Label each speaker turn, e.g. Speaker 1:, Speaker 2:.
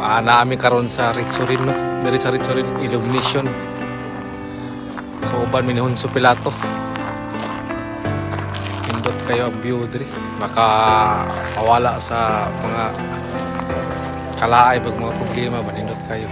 Speaker 1: Naa mi karon sa Ritsurin, no. Diri sa Ritsurin Illumination. So uban mi ni Hunso Pilato. Nindot kayo ang view diri. Maka mawala sa mga kalaay pag mga problema ba, nindot kayo.